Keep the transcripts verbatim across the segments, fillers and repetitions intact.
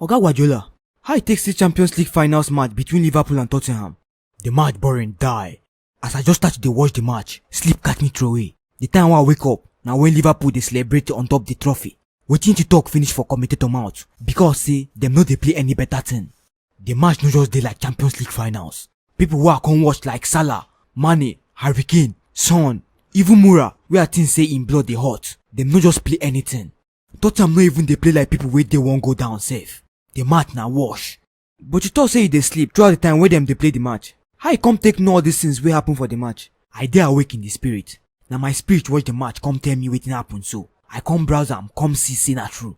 Oga Guardiola, how e take see Champions League finals match between Liverpool and Tottenham? The match boring die. As I just start to dey watch the match, sleep catch me throw away. The time wey I wake up, na when Liverpool dey celebrate on top the trophy. Wetin to talk finish for commentator mouth, because say dem no dey play any better thing. The match no just dey like Champions League finals. People wey I come watch like Salah, Mane, Harry Kane, Son, even Moura, wey I think say im blood dey hot, dem no just play anything. Tottenham no even dey play like people wey dey wan go down sef. The match na wash. But you talk say you dey sleep throughout the time wey dem dey play the match. How you come take know all these things wey happen for the match? I dey awake in the spirit. Na my spirit watch the match come tell me wetin happen, so I come browse am come see say na true.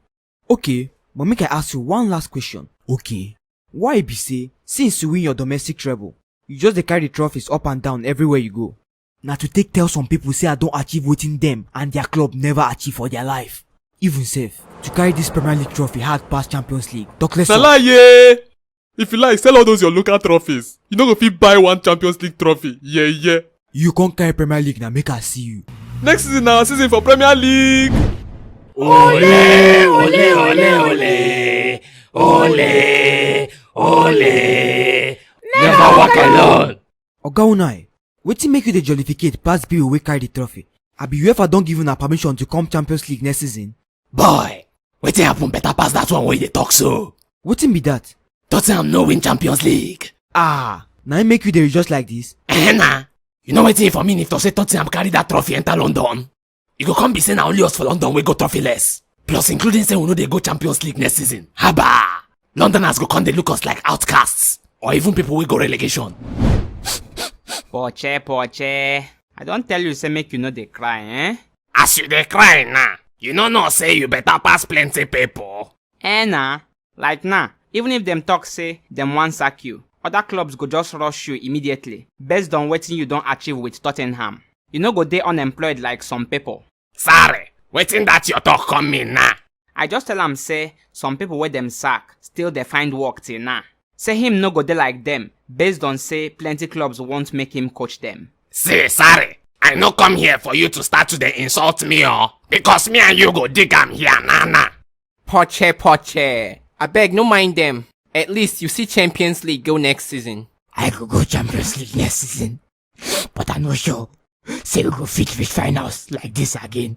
Okay, but make I ask you one last question. Okay, why e be say since you win your domestic treble, you just dey carry the trophies up and down everywhere you go? Na to take tell some people say I don achieve wetin dem and their club never achieve for their life. Even sef, to carry this Premier League trophy hard pass Champions League, talk less of. Salaye! If you like, sell all those your local trophies. You no go fit buy one Champions League trophy. Yeah, yeah. You come carry Premier League, na make I see you. Next season na our season for Premier League. Ole, ole, ole, ole. Ole, ole. Never walk alone. Oga Unai, wetin make you dey jollificate pass people wey carry the trophy? Abi UEFA don give una permission to come Champions League next season? Boy, wetin happen better pass that one wey you dey talk so? Wetin be that? Tottenham no win Champions League. Ah, na im make you dey rejoice like this? Eh na. You know wetin e for mean if to say Tottenham carry that trophy enter London? E go come be say na only us for London wey go trophyless. Plus, including say we no dey go Champions League next season. Haba! Londoners go come dey look us like outcasts, or even people wey go relegation. Poche, Poche, I don tell you say make you no dey cry, eh? As you dey cry now, you no know say you better pass plenty people. Eh na, like now, even if dem talk say dem wan sack you, other clubs go just rush you immediately based on wetin you don achieve with Tottenham. You no go dey unemployed like some people. Sorry, wetin that your talk come mean now? I just tell am say some people wey dem sack still dey find work till now. Say him no go dey like dem based on say plenty clubs won't make him coach dem. See, sorry, I no come here for you to start to dey insult me, oh, because me and you go dig am here, na na. Poche, Poche, abeg no mind dem. At least you see Champions League go next season. I go go Champions League next season, but I no sure say we go fit reach finals like this again.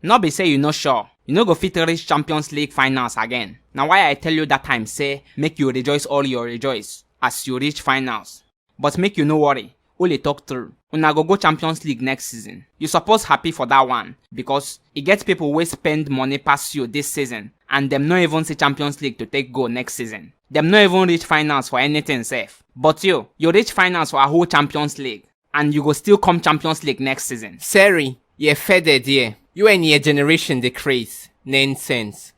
No be say you no sure, you no go fit reach Champions League finals again. Na why I tell you that time say make you rejoice all your rejoice as you reach finals. But make you no worry, Ole talk true. Una go go Champions League next season. You suppose happy for that one because e get people wey spend money pass you this season and dem no even see Champions League to take go next season. Dem no even reach finals for anything sef. But you, you reach finals for a whole Champions League and you go still come Champions League next season. Sorry, you fed there. You and your generation dey craze. Nonsense.